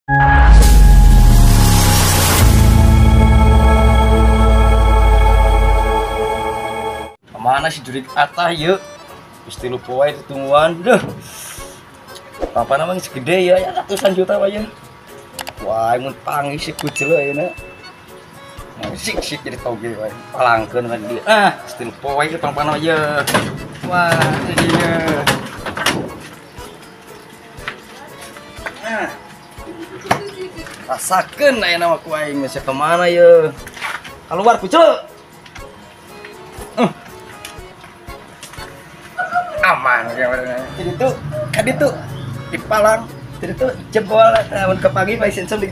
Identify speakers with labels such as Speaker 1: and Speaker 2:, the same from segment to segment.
Speaker 1: Mana si jurik atah yuk? Geus 3 poe ditungguan. Duh. Papa mah geus gede ya, ya ratusan juta wae. Wah, mun panggih si kucel ayeuna. Sik-sik jadi toge wae. Palangkeun kan dia. Ah, geus 3 poe ieu pangpana ye. Wah, jadi ye. Nah. Rasakeun ayeuna mah ku aing geus ka mana ye. Keluar kucel. Aman jadi tuh kadi tuh dipalang jadi tuh jebol lamun kepagi bae sensor di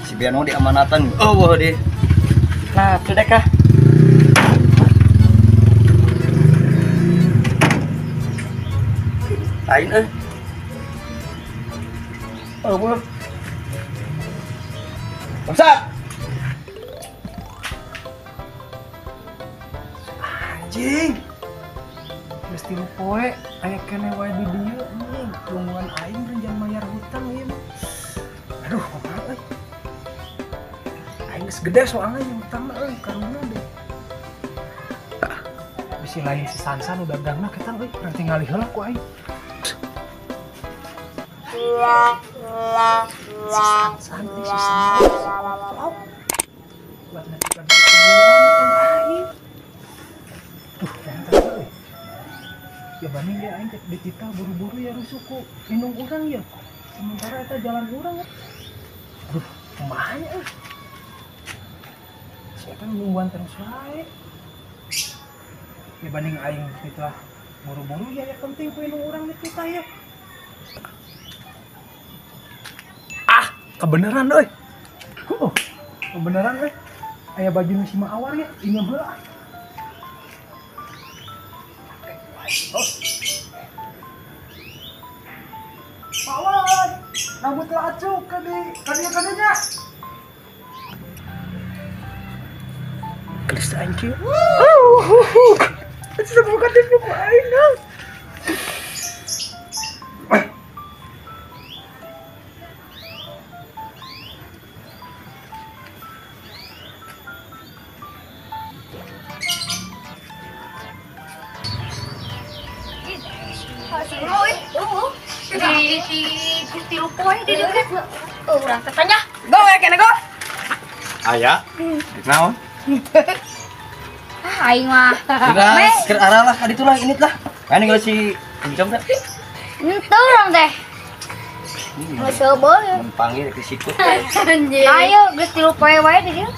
Speaker 1: si Biano di amanatan oh wah deh. Nah sudah kah lain eh oh wah bangsat.
Speaker 2: Anjing. Geus 3 poe aya keneh wae di dieu anjing. Tungguan aing renjang mayar hutang ieu mah. Aduh, kumaha euy. Aing geus gede soalnya hutangna euy karuna deh. Bisi lain si Sansan nu dagangna ketang euy, urang tingali heula ku aing. Si Sansan euy, si Sansan. Buat nepikan hutang aing. Duh, entah euy. Ya banding dia aing dititah buru-buru ya rusuh ku indung urang ya. Sementara eta jalan urang ya. Aduh, kumaha nya euy. Si eta nungguan terus wae. Ya banding aing dititah buru-buru ya ya penting ku indung urang dititah ya. Ah, kebenaran euy. Heuh, kebenaran euy. Aya baju nu si Mawar ya, ingeum heula. Pawan, rambut lo acuk ke di kadinya. Gelis aing kieu. Itu bukan di buku aing dong.
Speaker 3: Di 3 poe di dieu teh. Urang teh tanya. Go we kene go.
Speaker 1: Aya. Naon?
Speaker 3: Ah aing mah.
Speaker 1: Keur arah lah ka ditu lah ini lah. Kan geus si Encom teh.
Speaker 3: Henteu urang teh. Geus seubeul ya.
Speaker 1: Mun panggil ke sikut.
Speaker 3: Ayo geus 3 poe wae di dieu.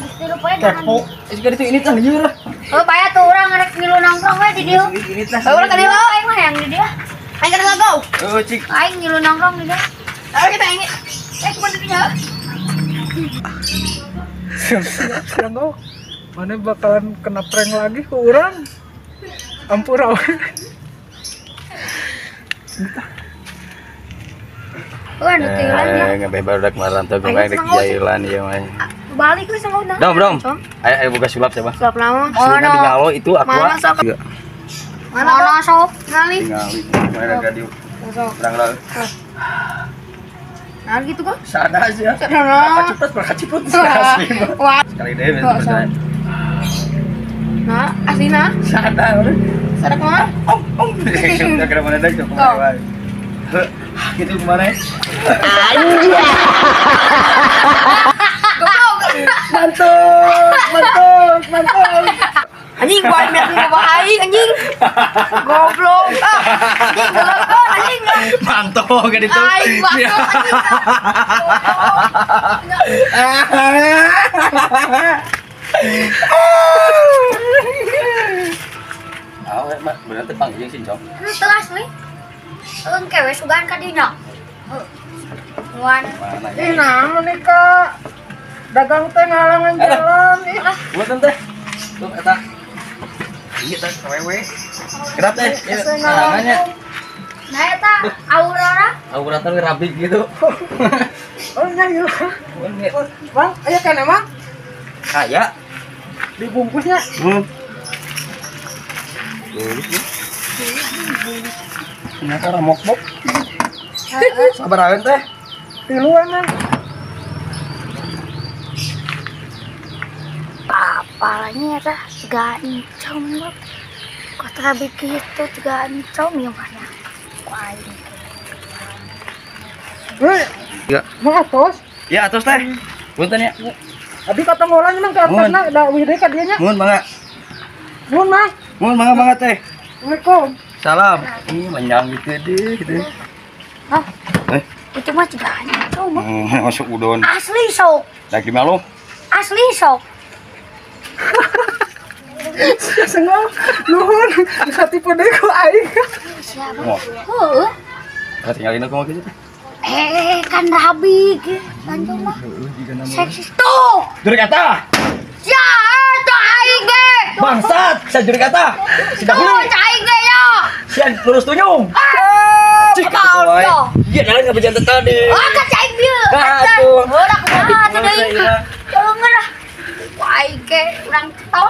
Speaker 3: Geus 3 poe.
Speaker 1: Kepo. Geus ka ditu ini lah lieur lah.
Speaker 3: Oh, baya tuh urang rek ngilu nongkrong we di dieu.
Speaker 1: Ini lah.
Speaker 3: Urang ka dieu aing mah yang di dieu. Aing kana go.
Speaker 1: Heeh, cik.
Speaker 3: Aing ngilu nongkrong di dieu. Ayo kita ini. Kumaha dinya?
Speaker 2: Siap go. Mana bakalan kena prank lagi ke urang. Ampura.
Speaker 3: Wah, nu tiulan ya.
Speaker 1: Nggak barudak marantau gue rek jailan ieu mah.
Speaker 3: Balik we sama udang.
Speaker 1: Dom, dom. Ayo ayo buka sulap coba.
Speaker 3: Sulap naon?
Speaker 1: Oh, no. Ngalo itu aku.
Speaker 3: Mana sok? Mana sok? Ngali.
Speaker 1: Ngali. Mana gadiu.
Speaker 3: Sok.
Speaker 1: Urang lah.
Speaker 3: Nah gitu kok.
Speaker 1: Sada sih ya.
Speaker 3: Sada.
Speaker 1: Kaciput, kaciput.
Speaker 3: Wah.
Speaker 1: Sekali deh bener.
Speaker 3: Nah, aslina.
Speaker 1: Sada.
Speaker 3: Sada kumaha?
Speaker 1: Om, om. Udah kena mana deh, kumaha. Gitu kemana?
Speaker 3: Anjir.
Speaker 1: Mantuk, mantuk, mantuk.
Speaker 3: Anjing gua biar ngomong aing anjing. Goblok. Ah, anjing goblok anjing.
Speaker 1: Mantuk gitu.
Speaker 3: Aing mantuk anjing.
Speaker 1: Ah, bener teh panggil sih, Cok.
Speaker 3: Henteu asli. Engke we sugan ka dinya. Wan.
Speaker 2: Ih, naon nih, Kak? Dagang teh ngalangan jalan ih.
Speaker 1: Buatan teh. Tuh eta. Iya teh awewe. Kenapa teh? Ngalangannya.
Speaker 3: Nah eta aurora.
Speaker 1: Aura teh rabi gitu.
Speaker 2: Oh nya ieu. Bang, aya kana mah?
Speaker 1: Kaya.
Speaker 2: Dibungkusnya.
Speaker 1: Hmm. Ternyata ramok bok. Sabaraha teh?
Speaker 2: Tiluan ah.
Speaker 3: Apalanya ya tiga encom bok. Kok terabi gitu tiga encom ya mana? Wah ini.
Speaker 1: Ya.
Speaker 2: Mau atos?
Speaker 1: Ya atos teh. Punten ya.
Speaker 2: Abi katonggolan emang ke atasna da wih deui ka dieu nya.
Speaker 1: Mun mangga.
Speaker 2: Mun mah.
Speaker 1: Mun mangga mangga teh.
Speaker 2: Assalamualaikum.
Speaker 1: Salam. Ih menyang gitu deh gitu.
Speaker 3: Hah?
Speaker 1: Eh?
Speaker 3: Itu mah tiga encom.
Speaker 1: Masuk udon.
Speaker 3: Asli sok.
Speaker 1: Lagi malu.
Speaker 3: Asli sok.
Speaker 2: Sengal nuhun bisa tipe deui ku aing.
Speaker 3: Siapa? Heeh.
Speaker 1: Katinggalin aku mah kitu teh.
Speaker 3: Kan rabi ge lanjut mah. Seksis tuh.
Speaker 1: Jurik eta.
Speaker 3: Ya, tuh aing ge.
Speaker 1: Bangsat, sia jurik eta. Si dahulu.
Speaker 3: Tuh aing ge ya.
Speaker 1: Sia lurus tunyung. Cik. Iya, jalan ngabejan teh tadi.
Speaker 3: Ah, ka aing dieu.
Speaker 1: Atuh.
Speaker 3: Udah kumaha teh deui. Tolong lah. Wah, aing ge urang tahu.